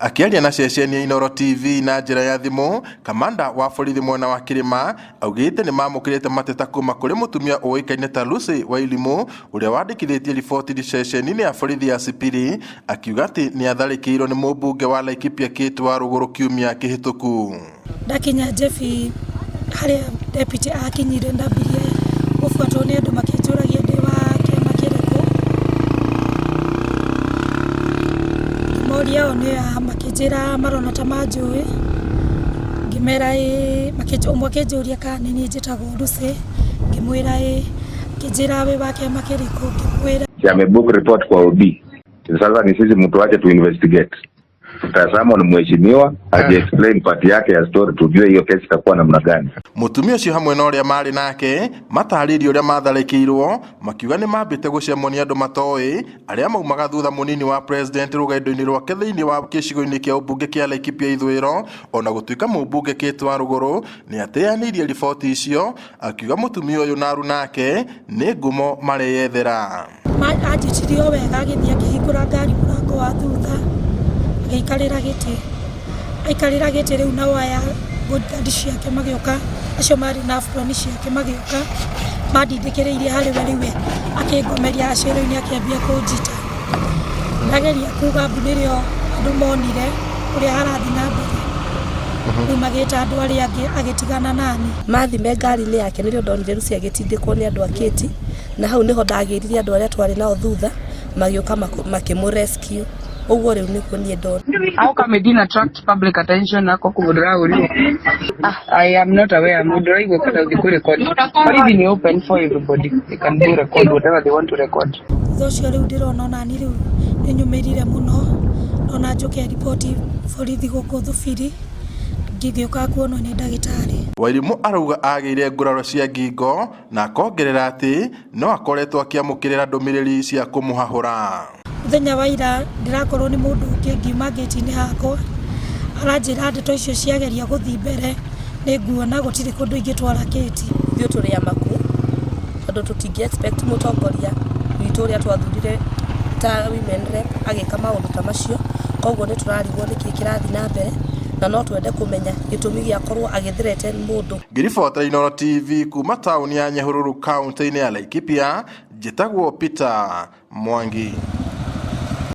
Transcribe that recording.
Akĩaria na ceceni ya Inooro TV na njĩra ya thimũ, kamanda wa borithi mwena wa Kĩrĩma augĩte nĩ mamũkĩrĩte mateta kuma kũrĩ mũtumia ũĩkaine ta Lucy Wairimu ũrĩa wandĩkithĩtie riboti ceceni-inĩ ya borithi ya Sipiri akiuga atĩ nĩ atharĩkĩirwo nĩ mũmbunge wa Laikipia Kate Warũgũrũ kiumia kĩhĩtũku. Ndakinya Njebi harĩa deputy akinyire ndambirie gũbuatwo nĩ andũ makĩnjũragia ndĩ wa kĩama kĩrĩkũ. Ngĩmoria o nĩ a makĩnjĩra marona ta manjũĩ, ngĩmera ĩĩ, ũmwe akĩnjũria kana nĩ niĩ njĩtagwo Lucy, ngĩmwĩra ĩĩ, akĩnjĩra wĩ wa kĩama kĩrĩkũ, ngĩmwĩra. Si amebook report kwa OB. Sasa ni sisi mtu wake tu investigate. Tutasummon mheshimiwa aje explain part yake ya story tujue hiyo kesi itakuwa namna gani. Mũtumia ũcio hamwe na ũrĩa marĩ nake matarĩirie ũrĩa matharĩkĩirwo makiuga nĩ mambĩte gũcemwo nĩ andũ matoĩ arĩa maumaga thutha mũnini wa president rũgendo-inĩ rwake thĩinĩ wa gĩcigo-inĩ kĩa ũmbunge kĩa Laikipia ithũĩro ona gũtuĩka mũmbunge Kate Warũgũrũ nĩ ateanĩirie riboti icio akiuga mũtumia ũyũ na aruna ake nĩ ngumo mareyethera. Anjĩtirie o wega agĩthiĩ akĩhingũra ngari mũrango wa thutha agĩikarĩra gĩtĩ. Aikarĩra gĩtĩ rĩu nao aya bodyguard ciake magĩũka acio marĩ na aburoni ciake magĩũka mandindĩkĩrĩirie harĩ we rĩu we akĩngomeria acio rĩu nĩ akĩambia kũnjita. Ndageria kuga mbu nĩrĩo andũ monire ũrĩa harathiĩ na mbere rĩu magĩta andũ arĩa angĩ agĩtigana nani. Mathiĩ me ngari-inĩ yake nĩrĩo ndonire Lucy agĩtindĩkwo nĩ andũ a Kate na hau nĩho ndagĩrire andũ arĩa twarĩ nao thutha magĩũka makĩmũ rescue ũguo rĩu nĩguo niĩ ndona. How come it didn't attract public attention ako kũmũndũra? Ah, I am not aware. Mũndũ ũraigua kwenda gũthiĩ kũ record. Borithi ni open for everybody. They can do record whatever they want to record. Thutha ũcio rĩu ndĩrona onani rĩu nĩ nyũmĩrire mũno ndona njũke riboti borithi gũkũ Thubiri ngĩgĩũka kuonwo nĩ ndagĩtarĩ. Wairimu arauga agĩire nguraro cia ngingo na akongerera atĩ no akoretwo akĩamũkĩrĩra ndũmĩrĩri cia kũmũhahũra. Mũthenya wa ira ndĩrakorwo nĩ mũndũ ũngĩ ngiuma ngĩti-inĩ hakwa aranjĩra ndeto icio ciageria gũthiĩ mbere nĩ nguona gũtirĩ kũndũ ingĩtwara Kate. Ithuĩ tũrĩ amaku tondũ tũtingĩ expect mũtongoria witũ ũrĩa twathurire ta women rep agĩka maũndũ ta macio, koguo nĩ tũrarigwo nĩkĩ kĩrathiĩ na mbere na no twende kũmenya gĩtũmi gĩa korwo agĩ threaten mũndũ. Ngĩribotera Inooro TV kuma taũni ya Nyahururu kaunti-inĩ ya Laikipia, njĩtagwo Peter Mwangi.